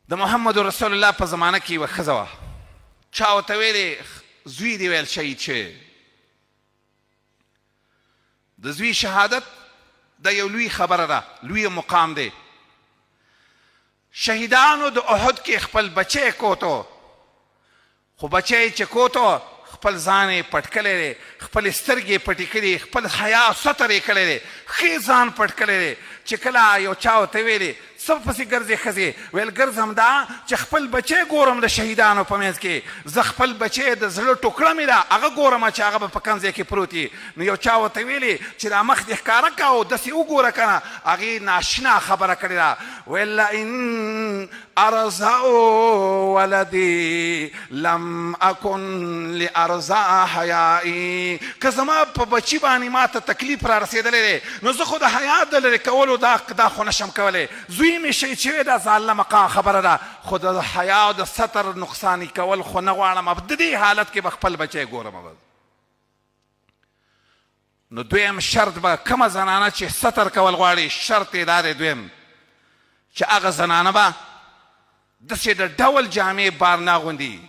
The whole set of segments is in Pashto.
د محمد رسول الله په زمانه کې یوه ښځه وه، چا ورته ویلې زوی دې ویل شهید شوی. د زوی شهادت دا یو لوی خبره ده، لوی مقام دی. شهیدانو د احد کې خپل بچی کوتو، خو بچی یې چې کوتو خپل ځان یې پټ کړی دی، خپلې سترګې یې پټې کړي، خپل حیا او ستر یې کړی دی، ښې ځان پټ کړی دی. چې کله یو چا ورته ویلې څه پسې ګرځې ښځې؟ ویل ګرځم دا چې خپل بچی ګورم د شهیدانو په منځ کې، زه خپل بچی د زړه ټوکړه مې ده هغه ګورم چې هغه به په کوم ځای کې پروت وي. نو یو چا ورته ویلې چې دا مخ دې ښکاره که او داسې وګوره کنه. هغې ناشنا خبره کړې ده، ویل لئن ارضع ولدي لم اکن لارضع حیائي، که زما په بچي باندې ما ته تکلیف را رسېدلی دی نو زه خو د حیا د لرې کولو دا دا خو نشم کولی، زوی مې شهید شوی دا ځانله مقام خبره ده، خو د حیا او د ستر نقصاني کول خو نه غواړم، د دې حالت کې به خپل بچی ګورم بس. نو دویم شرط به کومه زنانه چې ستر کول غواړي، شرط یې دا دی دویم چې هغه زنانه به داسې د ډول جامې بار نه اغوندي.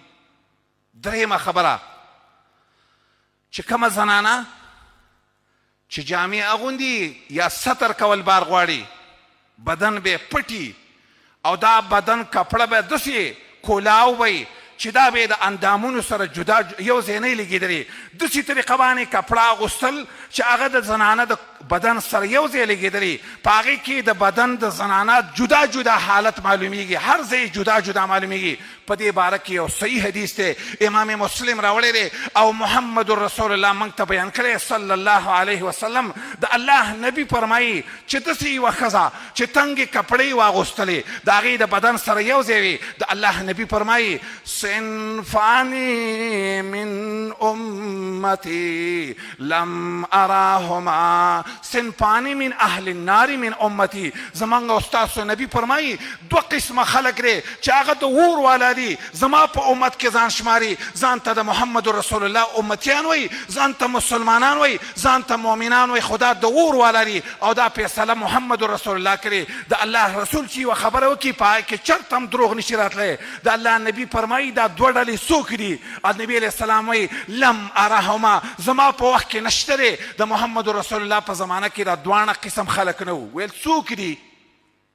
درېیمه خبره چې کومه زنانه چې جامې اغوندي یا ستر کول بار غواړي، بدن به پټي او دا بدن کپړه به داسې کولاو وي چې دا به د اندامونو سره جدا یو ځای نه لګېدلې، داسې طریقه باندې کپړه اغوستل چې هغه د زنانه د بدن سره یو ځای لګېدلې، په هغې کې د بدن د زنانه جدا جدا حالت معلومیږي، هر ځای جدا جدا معلومیږي. په دې باره کې یو صحیح حدیث دی، امام مسلم راوړی دی او محمد رسول الله موږ ته بیان کړی صلی الله علیه وسلم، د الله نبی فرمایي چې داسې یوه ښځه چې تنګې کپړې واغوستلې د هغې د بدن سره یو ځای وي، د الله نبی فرمایي صنفان من امتي لم اراهما صنفان من اهل النار من امتي، زمونږ او ستاسو نبی فرمایي دوه قسمه خلک دی چې هغه د اور والا دي، زما په امت کې ځان شماري، ځان ته د محمد رسول الله امتیان وایي، ځان ته مسلمانان وایي، ځان ته مؤمنان وایي، خو دا د اور والا دي او دا فیصله محمد رسول الله کړې. د الله رسول چې یوه خبره وکړي په هغه کې چرته هم دروغ نشي راتلی. د الله نبی فرمایي دا دوه ډلې څوک دي؟ نبی علیه السلام وایي لم ارهما، زما په وخت کې نشته دی. د محمد رسول الله په زمانه کې دا دواړه قسم خلک نه وو. ویل څوک دي؟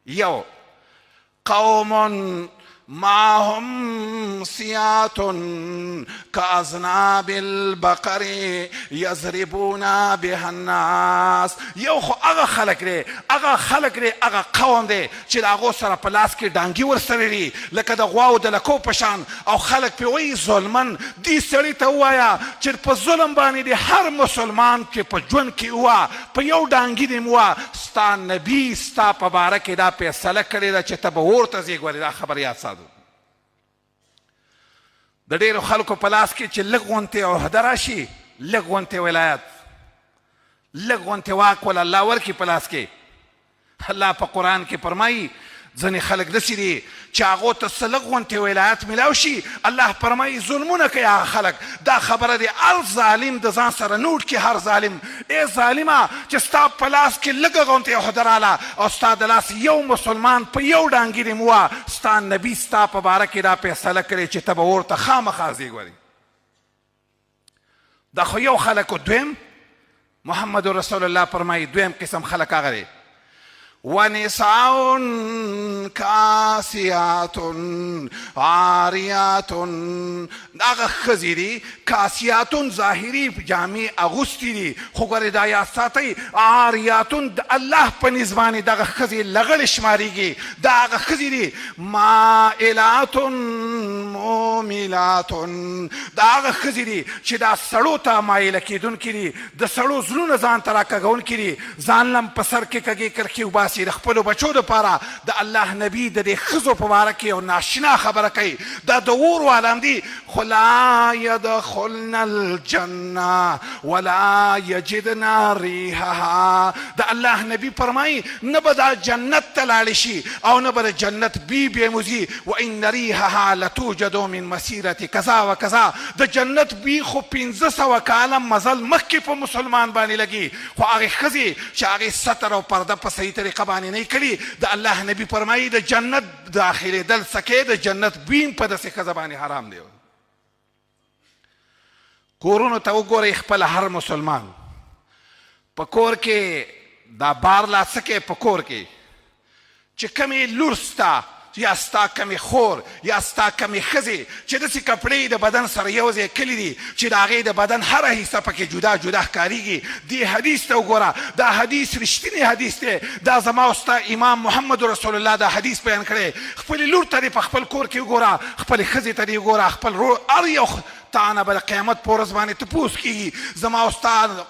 یو قوم معهم سیات کاذناب البقر یضربون بها الناس، یو خو هغه خلک دی، هغه خلک دی، هغه قوم دی چې د هغو سره په لاس کې ډانګي ورسره دي لکه د غواو د لکو په شان، او خلک پرې وایي ظلمن. دې سړي ته ووایه چې په ظلم باندې دې هر مسلمان کې په ژوند کې ووه، په یو ډانګي دې ووه، ستا نبي ستا په باره کې دا فیصله کړې ده چې ته به اور ته ځې. ګورې دا خبره یاد ساتو. د ډېرو خلکو په لاس کې چې لږ غونتې عهده راشي، لږ غونتې ولایت، لږ غونتې واک ول الله ورکړي په لاس کې، الله په قرآن کې فرمایي ځینې خلک داسې دي چې هغو ته څه لږ غونتې ولایت ملاو شي، الله فرمایي ظلمونه کوي هغه خلک. دا خبره دې هر ظالم د ځان سره نوټ کړي، هر ظالم، ای ظالمه چې ستا په لاس کې لږه غونتې عهده راله او ستا د لاس یو مسلمان په یو ډانګي دې ووه، ستا نبي ستا په باره کې دا فیصله کړې چې ته به اور ته خامخا ځې. ګورې دا خو یو خلک. دویم محمد رسول الله فرمایي دویم قسم خلک هغه دی ونساء کاسیات عاریات، هغه ښځې دي کاسیات ظاهري جامې اغوستې دي، خو ګورې دا یاد ساتئ عاریات د الله په نزد باندې دغه ښځې لغړې شمارېږي. دا هغه ښځې دي مائلات ممیلات، دا هغه ښځې دي چې دا سړو ته مایله کېدونکې دي، د سړو زړونه ځان ته راکږونکې دي، ځان لم په سر کې کږې کرښې وباسي د خپلو بچو دپاره. د الله نبي د دې ښځو په باره کې یو ناشنا خبره کوي، دا د اور والا هم دي، خو لا يدخلن الجنه ولا يجدن ريحها. د الله نبی فرمایي نه به دا جنت ته لاړې شي او نه به د جنت بوی بیا موزي. وان ريحها لتوجد من مسيرة کذا وکذا، د جنت بوی خو 500 کاله مزل مخکې په مسلمان باندې لګي، خو هغې ښځې چې هغې ستر او پرده په صحیح طریقه طریقه باندې نه کړي، د الله نبی فرمایي د جنت داخلېدل سکه د جنت بویم په داسې ښځه باندې حرام دی. کورونو ته وګورئ، خپل هر مسلمان په کور کې دا بار لا څه کې، په کور کې چې کومې لور ستا یا ستا کومې خور یا ستا کومې ښځې چې داسې کپړې د بدن سره یو ځای کلي دي چې د هغې د بدن هره حصه پکې جدا جدا ښکارېږي، دې حدیث ته وګوره. دا حدیث رښتینی حدیث دی، دا زما او ستا امام محمد رسول الله دا حدیث بیان کړی. خپلې لور ته دې په خپل کور کې وګوره، خپلې ښځې ته دې وګوره، خپل ورور، هر یو تا نه به د قیامت په ورځ باندې تپوس کیږي. زما او ستا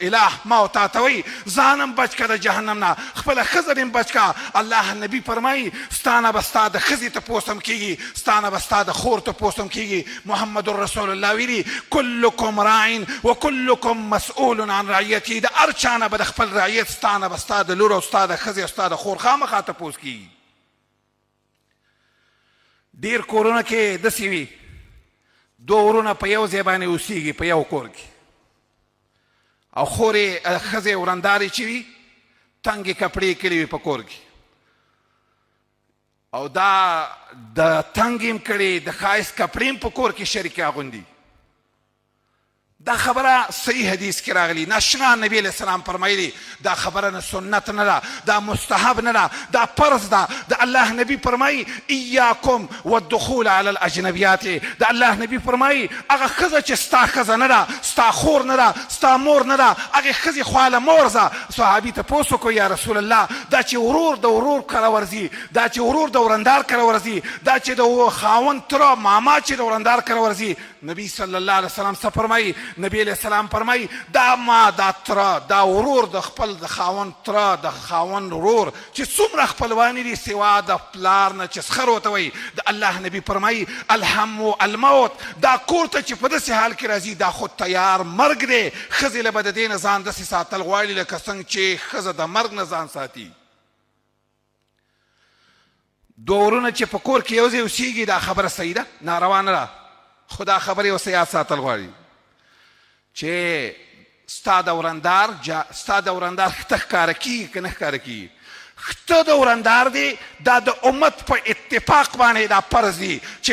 اله ما او تا ته وایي ځان هم بچ که د جهنم نه، خپله ښځه دې هم بچ که. الله نبي فرمایي ستا نه به ستا د ښځې تپوس هم کیږي، ستا نه به ستا د خور تپوس هم کیږي. محمد رسول الله ویلي کلکم راع وکلکم مسؤول عن رعیته، د هر چا نه به د خپل رعیت، ستا نه به ستا د لور او ستا د ښځې او ستا د خور خامخا تپوس کیږي. ډیر کورونه کې داسې وي، دوه ورونه په یو ځای باندې اوسیږي په یو کور کې، او خورې ښځې ورندارې چې وي تنګې کپړې کړې وي په کور کې، او دا د تنګې هم کړې د ښایست کپړې هم په کور کې شریکې اغوندي. دا خبره صحیح حدیث کې راغلی، ناشنا نبی علیه السلام فرمایلی دا خبره نه سنت نه ده، دا مستحب نه ده، دا فرض ده. د الله نبی فرمایي ایاکم والدخول علی الاجنبیات، د الله نبی فرمایي هغه ښځه چې ستا ښځه نه ده، ستا خور نه ده، ستا مور نه ده، هغې ښځې خواله مه ورځه. صحابي تپوس وکړو یا رسول الله دا چې ورور د ورور کره ورځي، دا چې ورور د ورندار کره ورځي، دا چې د خاوند تره ماما چې د ورندار کره ورځي، نبی صلی الله علیه وسلم څه فرمایي؟ نبی علیه السلام فرمایي دا ما دا تره دا ورور د خپل د خاوند تره د خاوند ورور چې څومره خپلوانې دي سوا د پلار نه چې سخر ورته وایي، د الله نبی فرمایي الهم الموت، دا کور ته چې په داسې حال کې راځي دا خو تیار مرګ دی. ښځې له به د دې نه ځان داسې ساتل غواړي لکه څنګه چې ښځه د مرګ نه ځان ساتي. دوه ورونه چې په کور کې یو ځای اوسېږي دا خبره صحیح ده، ناروا نه ده، خو دا خبره یو څه یاد ساتل غواړي چې ستا د ورندار جا ستا د ورندار ښته ښکاره کېږي که نه ښکاره کېږي. ښته د ورندار دی، دا د امت په اتفاق باندې دا فرض دي چې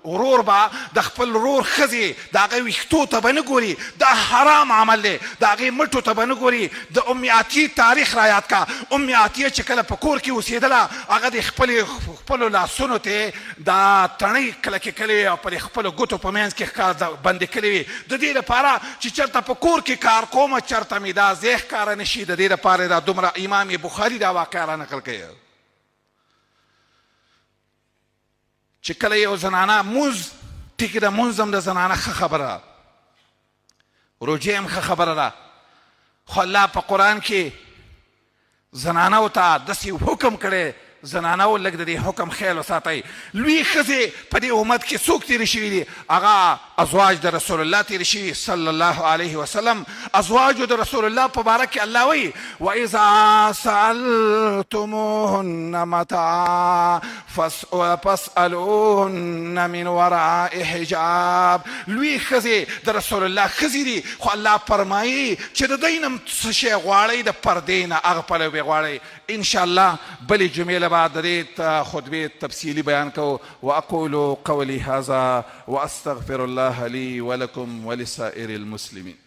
ورور به د خپل ورور ښځې د هغه ویښتو ته به نه ګوري، دا حرام عمل دی، د هغې مټو ته به نه ګوري. د ام عطیې تاریخ را یاد کا، ام عطیه چې کله په کور کې اوسېدله هغه د خپلې خپلو لاسونو ته دا تڼۍ کلکې کړې وې او پر خپلو ګوتو په منځ کې ښکار بندې کړې وې، د دې لپاره چې چېرته په کور کې کار کوم چېرته مې دا ځای ښکاره نه شي، د دې لپاره دا دومره امام بخاري دا واقعه را نقل کوي. چې کله یو زنانه مونځ، ټیک ده مونځ هم د زنانه ښه خبره ده، روژه هم ښه خبره ده، خو الله په قرآن کې زنانو ته داسې حکم کړی، زنانو لږ د دې حکم خیال وساتئ. لوی ښځې په دې امت کې څوک تېرې شوي دي؟ هغه ازواج د رسول الله تېرې شوي صلی الله علیه وسلم. ازواج د رسول الله په باره کې الله وایي واذا سألتموهن متاعا فاسألوهن من وراء حجاب. لوی ښځې د رسول الله ښځې دي، خو الله فرمایي چې د دوی نه هم څه شی غواړئ د پردې نه هغه پلو به غواړئ. ان شاء الله بلې جمعې له به د دې خطبې تفصیلي بیان کوو. واقول قولي هذا واستغفر الله لي ولكم ولسائر المسلمين.